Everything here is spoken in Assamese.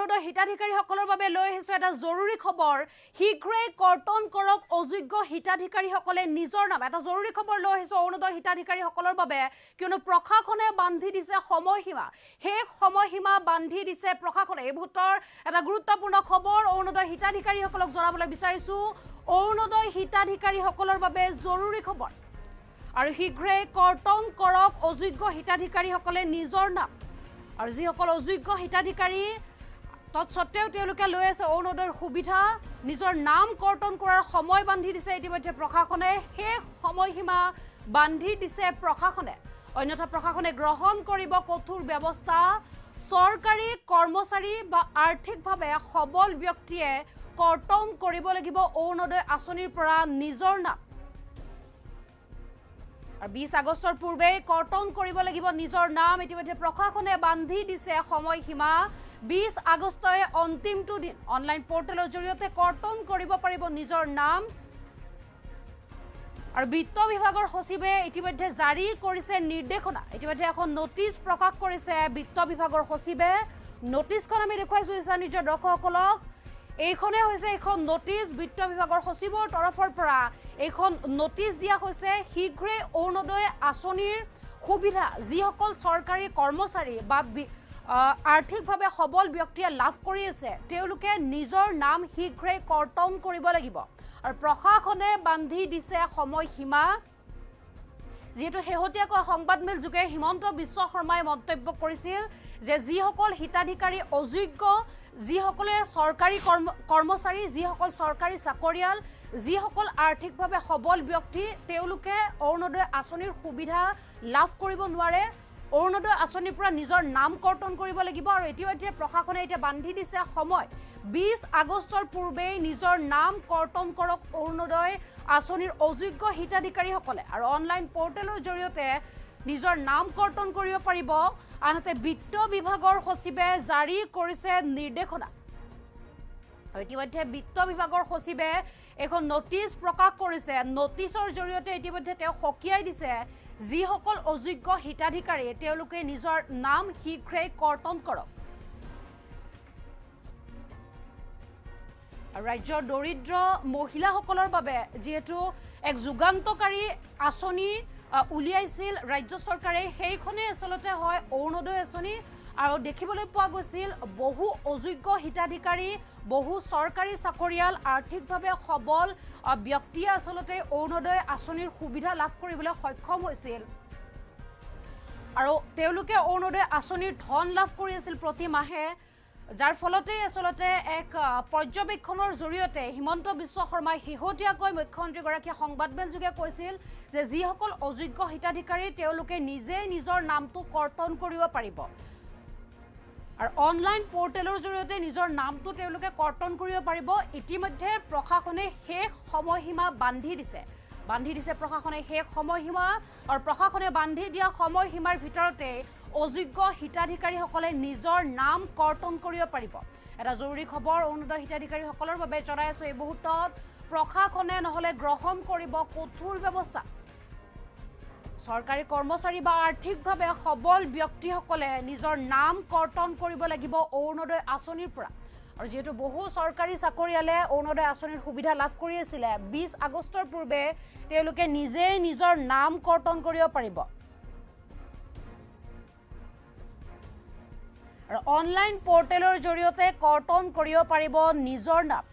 হিতাধিকাৰীসকলৰ বাবে লৈ আহিছো এটা জৰুৰী খবৰ। শীঘ্ৰে কৰ্তন কৰক অযোগ্য হিতাধিকাৰীসকলে নিজৰ নাম। এটা জৰুৰী খবৰ লৈ আহিছো অৰুণোদয় হিতাধিকাৰীসকলৰ বাবে, কিয়নো প্ৰশাসনে বান্ধি দিছে সময়সীমা। সেই সময়সীমা বান্ধি দিছে প্ৰশাসনে। এই মুহূৰ্তৰ এটা গুৰুত্বপূৰ্ণ খবৰ অৰুণোদয় হিতাধিকাৰীসকলক জনাবলৈ বিচাৰিছো। অৰুণোদয় হিতাধিকাৰীসকলৰ বাবে জৰুৰী খবৰ আৰু শীঘ্ৰে কৰ্তন কৰক অযোগ্য হিতাধিকাৰীসকলে নিজৰ নাম। আৰু যিসকল অযোগ্য হিতাধিকাৰী তৎসত্বেও তেওঁলোকে লৈ আছে অৰুণোদয়ৰ সুবিধা, নিজৰ নাম কৰ্তন কৰাৰ সময় বান্ধি দিছে ইতিমধ্যে প্ৰশাসনে। সেই সময়সীমা বান্ধি দিছে প্ৰশাসনে, অন্যথা প্ৰশাসনে গ্ৰহণ কৰিব কঠোৰ ব্যৱস্থা। চৰকাৰী কৰ্মচাৰী বা আৰ্থিকভাৱে সবল ব্যক্তিয়ে কৰ্তন কৰিব লাগিব অৰুণোদয় আঁচনিৰ পৰা নিজৰ নাম। আৰু 20 আগষ্টৰ পূৰ্বে কৰ্তন কৰিব লাগিব নিজৰ নাম। ইতিমধ্যে প্ৰশাসনে বান্ধি দিছে সময়সীমা। 20 আগষ্টই অন্তিমটো দিন। অনলাইন পৰ্টেলৰ জৰিয়তে কৰ্তন কৰিব পাৰিব নিজৰ নাম। আৰু বিত্ত বিভাগৰ সচিবে ইতিমধ্যে জাৰি কৰিছে নিৰ্দেশনা। ইতিমধ্যে এখন নটিচ প্ৰকাশ কৰিছে বিত্ত বিভাগৰ সচিবে। নটিচখন আমি দেখুৱাইছো ইচ্ছা নিজৰ দৰ্শকসকলক। এইখনে হৈছে এইখন নটিচ। বিত্ত বিভাগৰ সচিবৰ তৰফৰ পৰা এইখন নটিচ দিয়া হৈছে। শীঘ্ৰে অৰুণোদয় আঁচনিৰ সুবিধা যিসকল চৰকাৰী কৰ্মচাৰী বা আৰ্থিকভাৱে সবল ব্যক্তিয়ে লাভ কৰি আছে, তেওঁলোকে নিজৰ নাম শীঘ্ৰে কৰ্তন কৰিব লাগিব। আৰু প্ৰশাসনে বান্ধি দিছে সময়সীমা। যিহেতু শেহতীয়াকৈ সংবাদমেল যোগে হিমন্ত বিশ্ব শৰ্মাই মন্তব্য কৰিছিল যে যিসকল হিতাধিকাৰী অযোগ্য, যিসকলে চৰকাৰী কৰ্মচাৰী, যিসকল চৰকাৰী চাকৰিয়াল, যিসকল আৰ্থিকভাৱে সবল ব্যক্তি, তেওঁলোকে অৰুণোদয় আঁচনিৰ সুবিধা লাভ কৰিব নোৱাৰে। অৰুণোদয় আঁচনিৰ পৰা নিজৰ নাম কৰ্তন কৰিব লাগিব। আৰু ইতিমধ্যে প্ৰশাসনে এতিয়া বান্ধি দিছে সময়। 20 আগষ্টৰ পূৰ্বেই নিজৰ নাম কৰ্তন কৰক অৰুণোদয় আঁচনিৰ অযোগ্য হিতাধিকাৰীসকলে। আৰু অনলাইন পৰ্টেলৰ জৰিয়তে নিজৰ নাম কৰ্তন কৰিব পাৰিব। আনহাতে বিত্ত বিভাগৰ সচিবে জাৰি কৰিছে নিৰ্দেশনা। আৰু ইতিমধ্যে বিত্ত বিভাগৰ সচিবে এখন নটিচ প্ৰকাশ কৰিছে। নটিচৰ জৰিয়তে ইতিমধ্যে তেওঁ সকীয়াই দিছে যিসকল অযোগ্য হিতাধিকাৰী তেওঁলোকে নিজৰ নাম শীঘ্ৰে কৰ্তন কৰক। আৰু ৰাজ্যৰ দৰিদ্ৰ মহিলাসকলৰ বাবে যিহেতু এক যুগান্তকাৰী আঁচনি উলিয়াইছিল ৰাজ্য চৰকাৰে, সেইখনেই আচলতে হয় অৰুণোদয় আঁচনি। আৰু দেখিবলৈ পোৱা গৈছিল বহু অযোগ্য হিতাধিকাৰী, বহু চৰকাৰী চাকৰিয়াল, আৰ্থিকভাৱে সবল ব্যক্তিয়ে আচলতে অৰুণোদয় আঁচনিৰ সুবিধা লাভ কৰিবলৈ সক্ষম হৈছিল। আৰু তেওঁলোকে অৰুণোদয় আঁচনিৰ ধন লাভ কৰি আছিল প্ৰতি মাহে, যাৰ ফলতেই আচলতে এক পৰ্যবেক্ষণৰ জৰিয়তে হিমন্ত বিশ্ব শৰ্মাই শেহতীয়াকৈ মুখ্যমন্ত্ৰীগৰাকীয়ে সংবাদমেলযোগে কৈছিল যে যিসকল অযোগ্য হিতাধিকাৰী তেওঁলোকে নিজেই নিজৰ নামটো কৰ্তন কৰিব পাৰিব। আৰু অনলাইন পৰ্টেলৰ জৰিয়তে নিজৰ নামটো তেওঁলোকে কৰ্তন কৰিব পাৰিব। ইতিমধ্যে প্ৰশাসনে শেষ সময়সীমা বান্ধি দিছে। প্ৰশাসনে শেষ সময়সীমা। আৰু প্ৰশাসনে বান্ধি দিয়া সময়সীমাৰ ভিতৰতে অযোগ্য হিতাধিকাৰীসকলে নিজৰ নাম কৰ্তন কৰিব পাৰিব। এটা জৰুৰী খবৰ অৰুণোদয় হিতাধিকাৰীসকলৰ বাবে জনাই আছো এই মুহূৰ্তত। প্ৰশাসনে নহ'লে গ্ৰহণ কৰিব কঠোৰ ব্যৱস্থা। চৰকাৰী কৰ্মচাৰী বা আৰ্থিকভাৱে সবল ব্যক্তিসকলে নিজৰ নাম কৰ্তন কৰিব লাগিব অৰুণোদয় আঁচনিৰ পৰা। আৰু যিহেতু বহু চৰকাৰী চাকৰিয়ালে অৰুণোদয় আঁচনিৰ সুবিধা লাভ কৰি আছিলে, 20 আগষ্টৰ পূৰ্বে তেওঁলোকে নিজেই নিজৰ নাম কৰ্তন কৰিব পাৰিব। আৰু অনলাইন পৰ্টেলৰ জৰিয়তে কৰ্তন কৰিব পাৰিব নিজৰ নাম।